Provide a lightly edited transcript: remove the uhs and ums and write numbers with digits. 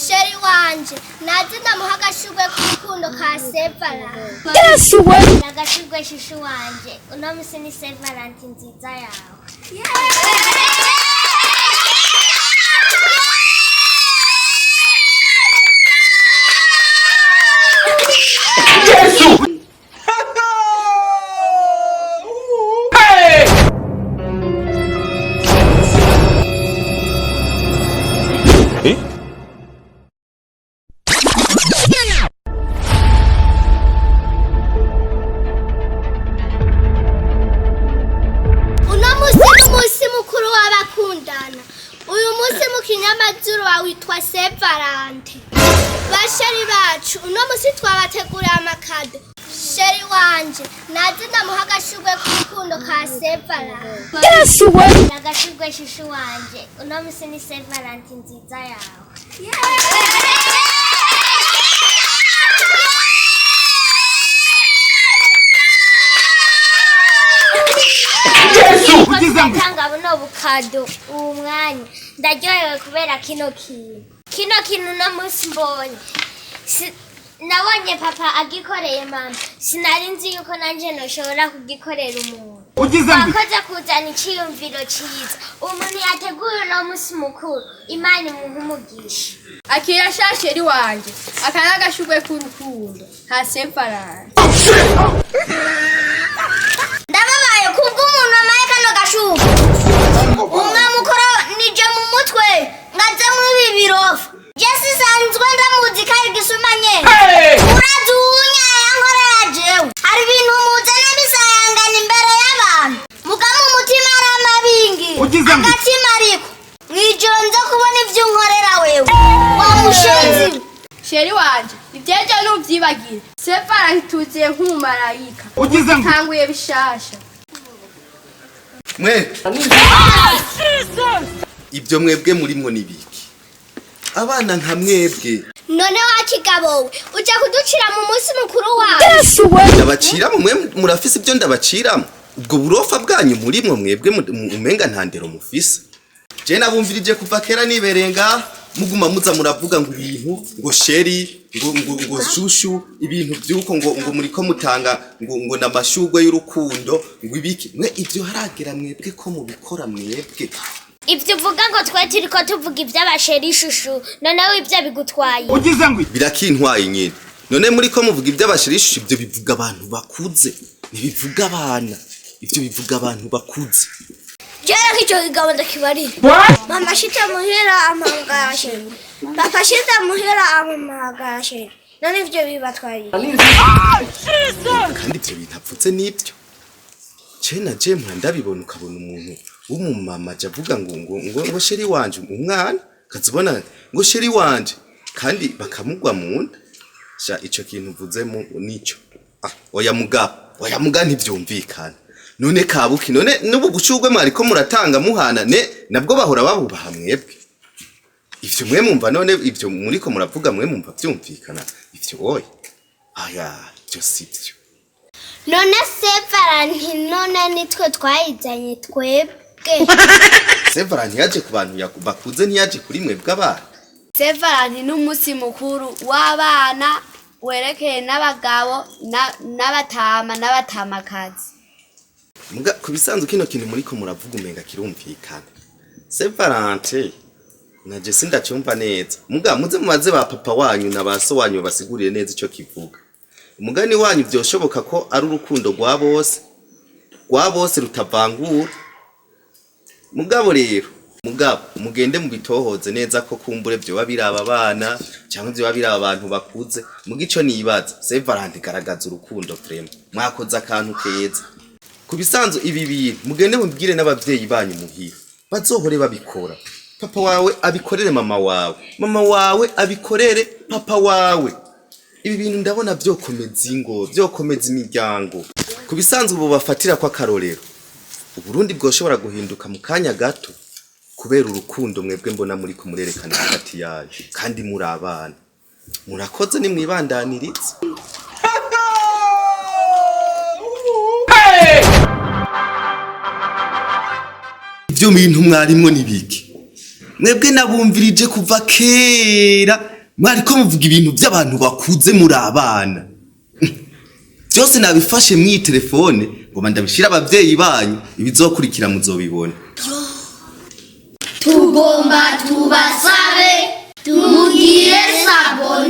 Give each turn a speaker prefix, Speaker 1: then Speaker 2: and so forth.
Speaker 1: Chéri wanje naze ndamuha agashurwe k'urukundo ka Saint Valentin.
Speaker 2: Agashurwe, chouchou wanje, uno musi ni Saint Valentin nziza yawe.
Speaker 1: Uno musi ni umunsi mukuru w'abakundana. Uyu munsi mu kinyamazuru witwa Saint Valentin. Ba chéri bacu, uno musi twabateguriye ama cadeaux. Chéri wanje naze ndamuha agashurwe k'urukundo ka Saint Valentin.
Speaker 2: Agashurwe, chouchou wanje, uno musi ni Saint Valentin nziza yawe. Turatanga buno bu cadeau uwu mwanya, ndaryohewe kubera kino kintu uno munsi mbonye. Nabonye papa agikoreye mama, sinari nzi yuko nanje noshobora kugikorera umuntu. Wakoze kuzana iciyumviro ciza. Umuntu yateguye uno munsi mukuru, Imana imuhe umugisha.
Speaker 3: Akira sha chéri wanje, aka ni agashurwe k'urukundo ka Saint Valentin.
Speaker 1: Ndababaye kubwo umuntu amaye kano gashurwe, umwe mukoro nije mu mutwe ngazamwo ibi birofa. Je sisanzwe ndamuzi ko ari igisuma nyene. Urazi uwunya yankorera jewe? Hari ibintu muzana bisayangana imbere y'abantu, muga mu mutima ari amabingi agatima, ariko mwijoro nza kubona ivyo unkorera wewe wa mushenzi we.
Speaker 3: Chéri wanje, ivyejo nuvyibagire. Saint Valentin tuziye nk'umumarayika, tanguye bishasha.
Speaker 4: Mwe ibyo mwebwe murimwo nibiki, abana nka mwebwe?
Speaker 1: None wa kigabo we, uja kuducira mu munsi mukuru wawe?
Speaker 4: Ndabaciramo? Mwe murafise ibyo ndabaciramo? Ubwo burofa bwanyu murimwo mwebwe, umenga nta ndero mufise. Je nabumvirije kuva kera nibereye ngaha, muguma muza muravuga ngo ibintu ngo chéri, ngo chouchou, ibintu by'uko ngo muriko mutanga ngo namashurwe y'urukundo, ngo ibiki. Mwe ibyo haragera mwebwe ko mubikora mwebwe?
Speaker 2: Ibyo uvuga ngo twe turiko tuvuga iby'aba chéri, chouchou, noneho ibyo bigutwaye?
Speaker 4: Birakintwaye nyine. None muri ko muvuga iby'aba chéri, chouchou, ibyo bivuga abantu bakuze, ntibivuga abana. Ibyo bivuga abantu bakuze.
Speaker 1: Jera icyo kigabo ndakibarira. Mama ashitse muhira ampamagara chéri, papa ashitse muhira ampamagara chéri. None ivyo bibatwaye?
Speaker 4: Kandi ibyo bintu apfutse n'ibyo je na je mpora ndabibona, ukabona umuntu w'umumama aja avuga ngo chéri wanje, umwana kazibona ngo chéri wanje, kandi bakamugwa mu nda. Sha, ico kintu uvuzemo nico. Ah, oya mugabo, oya muga, ntivyumvikana. None kabuki, none n'ubu bushurwe mwariko muratanga muhana ne nabwo bahora babubaha mwebwe? Ivyo mwe mumva, none ivyo muriko muravuga mwe mumva vyumvikana ivyo? Oya aya, ivyo sivyo.
Speaker 1: None Saint Valentin, none nitwe twayizanye twebwe?
Speaker 4: Saint Valentin ntiyaje ku bantu bakuze, ntiyaje kuri mwebwe abana.
Speaker 3: Saint Valentin ni umunsi mukuru w'abana werekeye n'abagabo n'abatama n'abatamakazi.
Speaker 4: Muga ku bisanzwe kino kintu muriko muravuga umenga kirumvikana. Saint Valentin naje sindacyumva neza. Muga muze mubaze ba papa wanyu na ba so wanyu basigurire neza ico kivuga. Umugani wanyu vyoshoboka ko ari urukundo rwa bose, rwa bose rutavangura. Mugabo rero, mugabo mugende mubitohoze neza ko kumbure vyoba biraba abana cyangwa vyoba biraba abantu bakuze. Muga ico nibaza, Saint Valentin igaragaza urukundo vraiment. Mwakoze akantu keza. Ku bisanzwe ibi bintu mugende mubwire n'abavyeyi banyu muhira bazohore babikora. Papa wawe abikorere mama wawe, mama wawe abikorere papa wawe. Ibi bintu ndabona vyokomeza ingo, vyokomeza imiryango. Ku bisanzwe ubu bafatira ko akarorero, Uburundi bwoshobora guhinduka mu kanya gato kubera urukundo mwebwe mbona muri kumurerekana hagati yanyu kandi muri abana. Murakoze, nimwibandanirize. Ivyo bintu mwarimwo nibiki? Mwebwe nabumvirije kuva kera, mwariko muvuga ibintu by'abantu bakuze muri abana. Byose nabifashe mw'iyi telefone ngo ndabishire abavyeyi banyu, ibizokurikira muzobibona.
Speaker 1: Tugomba tubasabe, tumugire s'abonner.